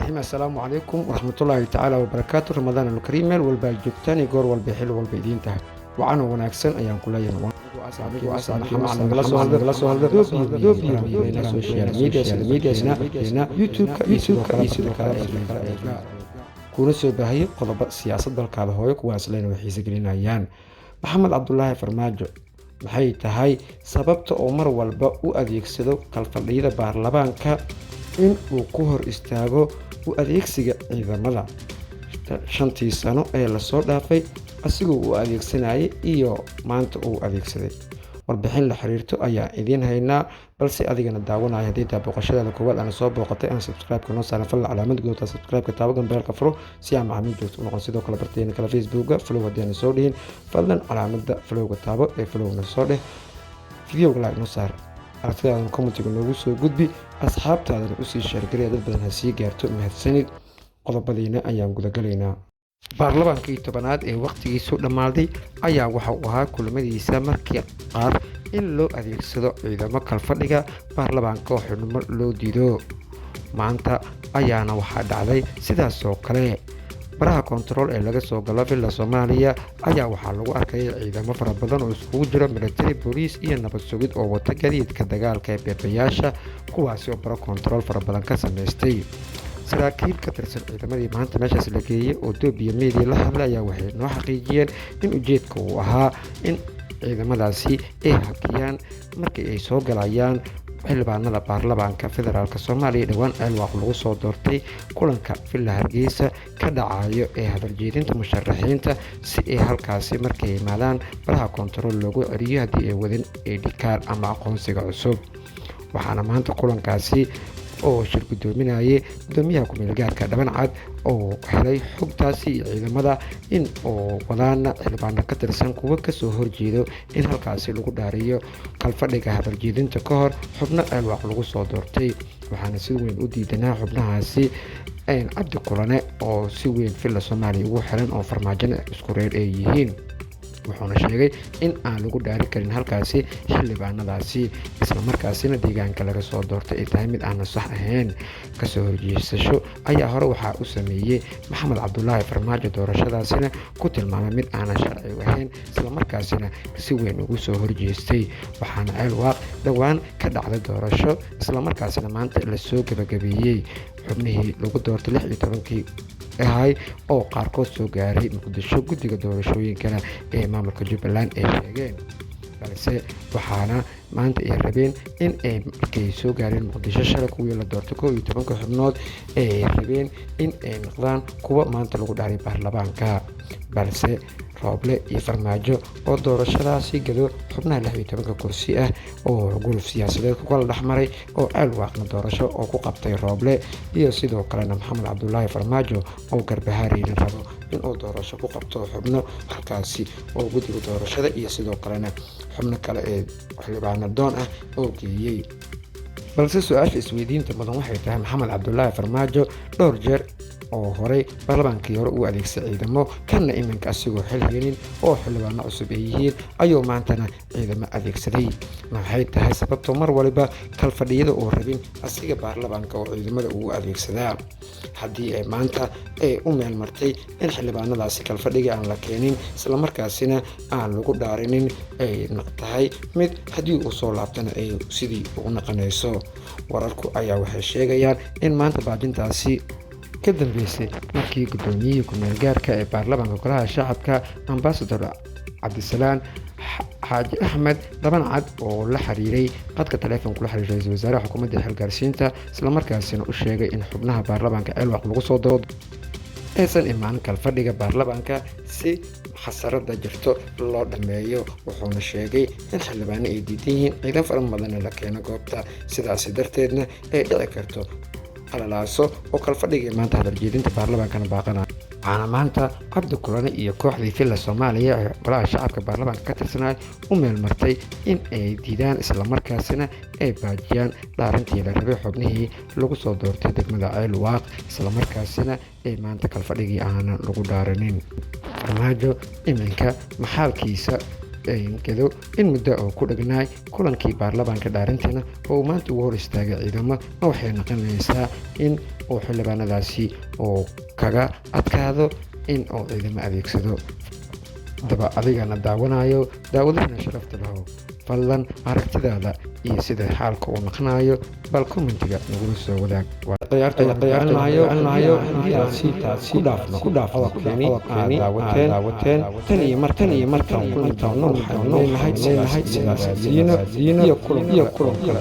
Raxiim. Assalaamu calaykum waraxmatullaahi tacaala wabarakaatu. Ramadaan alkariim, meel walba ay joogtaan iyo goor walba, xilli walba idiin tahay, wacan oo wanaagsan ayaan ku leeyahay. Social media, YouTube-ka iyo sidoo kale kuna soo baahiyay qodobo siyaasad dalkaada hooyo, kuwaas lena way xiise gelinayaan. Maxamed Cabdulaahi Farmaajo, maxay tahay sababta oo mar walba u adeegsado kalfadhiyada baarlamaanka in uu ku hor istaago u adeegsiga ciidamada 5-tii sano ee lasoo dhaafay asigoo uu adeegsanayay iyo maanta uu adeegsaday? Warbixin la xiriirto ayaa idiin haynaa, balse adigana daawanaya, haddii taa booqashadaada koowaad aana soo booqatay, aan subscribe-ka noo saaran, fadlan calaamad goota subscribe-ka taabo, gambeelka furo si aan macaamiil joogto u noqon. Sidoo kale barteena kale Facebooka follow haddii aana soo dhihin, fadlan calaamada follow-ga taabo ee follow-na soo dheh, videoga like noo saar, aragtidaadan commentiga noogu soo gudbi, asxaabtaadana usii share garaya, dad badan ha sii gaarto. Mahadsanid. Qodobadiina ayaan gudagalaynaa. Baarlamaankii 10aad ee waqtigiisu dhammaaday ayaa waxa uu ahaa kulamadiisa markii qaar in loo adeegsado ciidamo kalfadhiga baarlamaanka oo xubnimo loo diido. Maanta ayaana waxaa dhacday sidaas oo kale. Baraha kontarool ee laga soo galo Villa Soomaaliya ayaa waxaa lagu arkayay ciidamo fara badan oo iskugu jiro military, booliis iyo nabad sugid oo wata gadiidka dagaalka ee beebayaasha, kuwaasi oo baro kontarool fara badan ka samaystay. Saraakiil ka tirsan ciidamadii maanta meeshaas la geeyey oo Doobiya Media la hadlay ayaa waxay noo xaqiijiyeen in ujeedka uu ahaa in ciidamadaasi ay hakiyaan markii ay soo galayaan xildhibaanada baarlamaanka federaalk Soomaaliya dhowaan Ceelwaaq lagu soo doortay kulanka Villa Hargeysa ka dhacayo ee hadaljeedinta musharaxiinta, si ay halkaasi markay yimaadaan baraha kontarool loogu celiyo haddii ay wadin ID card ama aqoonsiga cusub. Waxaana maanta kulankaasi oo shir guddoominayay gudoomiyaha ku-meel gaarka Dhabancad oo helay xogtaasi iyo ciidamada in uu wadaana xildhibaano ka tirsan kuwo kasoo horjeedo in halkaasi lagu dhaariyo kalfadhiga hadaljeedinta ka hor xubno Ceelwaaq lagu soo doortay. Waxaana si weyn u diidanaa xubnahaasi Cabdi Kulane oo si weyn Villa Soomaaliya ugu xiran oo Farmaajona isku reer ay yihiin, wuxuuna sheegay in aan lagu dhaari karin halkaasi xildhibaanadaasi, islamarkaasina deegaanka laga soo doortay ay tahay mid aanan sax ahayn. Kasoo horjeesasho ayaa hore waxaa u sameeyey Maxamed Cabdulaahi Farmaajo, doorashadaasina ku tilmaamay mid aanan sharci ahayn, islamarkaasina si weyn ugu soo horjeestay. Waxaana Ceelwaaq dhowaan ka dhacday doorasho, islamarkaasina maanta lasoo gabagabeeyey xubnihii lagu doortay 16-kii ahay oo qaarkood soo gaaray Muqdisho, guddiga doorashooyinkana ee maamulka Jubbaland ay sheegeen. Balse waxaana maanta ay rabeen in ay markay soo gaareen Muqdisho shalay kuwii la doortay 11-ka xubnood ay rabeen in ay noqdaan kuwa maanta lagu dhaaray baarlamaanka. Balse Rooble iyo Farmaajo oo doorashadaasi gado xubnaha 16-ka kursi ah oo guluf siyaasadeed ku kala dhexmaray oo Ceelwaaqna doorasho oo ku qabtay Rooble, iyo sidoo kalena Maxamed Cabdulaahi Farmaajo oo Garbahaareyna rabo inuu doorasho ku qabto xubno halkaasi oo guddiga doorashada iyo sidoo kalena xubno kale ee xildhibaano doon ah oo geeyey. Balse su-aasha isweydiinta mudan waxay tahay, Maxamed Cabdulaahi Farmaajo dhowr jeer oo horey baarlamaankii hore uu adeegsaday ciidamo, kanna iminka asigoo xil helin oo xildhibaano cusub ay yihiin ayuu maantana ciidamo adeegsaday. Maxay tahay sababtoo mar waliba kalfadhiyada oo rabin asiga baarlamaanka oo ciidamada uu adeegsadaa, haddii ay maanta ay u meel martay in xildhibaanadaasi kalfadhiga aan la keenin, islamarkaasina aan lagu dhaarinin, ay tahay mid haddii uu soo laabtana ay sidii ugu naqanayso? Wararku ayaa waxay sheegayaan in maanta baajintaasi ka dambeysay markii guddoomiyihii ku-meel gaarka ee baarlamaanka golaha shacabka, Ambasador Cabdisalaan Xaaji Axmed Dhabancad, oo la xiriiray qadka taleefonka kula xiriiray ra-iisul wasaaraha xukuumadda xilgaarsiinta, islamarkaasina u sheegay in xubnaha baarlamaanka Ceelwaaq lagu soo daro aysan imaanin kalfadhiga baarlamaanka si xasarada jirto loo dhammeeyo. Wuxuuna sheegay in xildhibaano ay diidan yihiin ciidan fara badanna la keeno goobta, sidaasi darteedna ay dhici karto qalalaaso oo kalfadhigii maanta hadaljeedinta baarlamaankana baaqanaya. Waxaana maanta Cabdi Kulane iyo kooxdii Villa Soomaaliya ee golaha shacabka baarlamaanka ka tirsanay u meelmartay in ay diidaan, islamarkaasina ay baajiyaan dhaarintii la rabay xubnihii lagu soo doortay degmada Ceelwaaq, islamarkaasina ay maanta kalfadhigii aanan lagu dhaarinin. Farmaajo iminka maxaalkiisa gedo in muddo oo ku dhegnaay kulankii baarlamaanka dhaarintiina oo uu maanta ugu hor istaagay ciidamo, ma waxay noqonaysaa in oo xildhibaanadaasi uu kaga adkaado in uu ciidamo adeegsado. Haddaba adigana daawanayo, daawadahana sharafta lahow, fadlan aragtidaada iyo sida xaalka uu naqanayo bal commentiga nagula soo wadaag. Ku dhaafno daawateen tan iyo martan iyo markaan kulmi doono, waxaanu leenahay sidaas siino iyo kulan kale.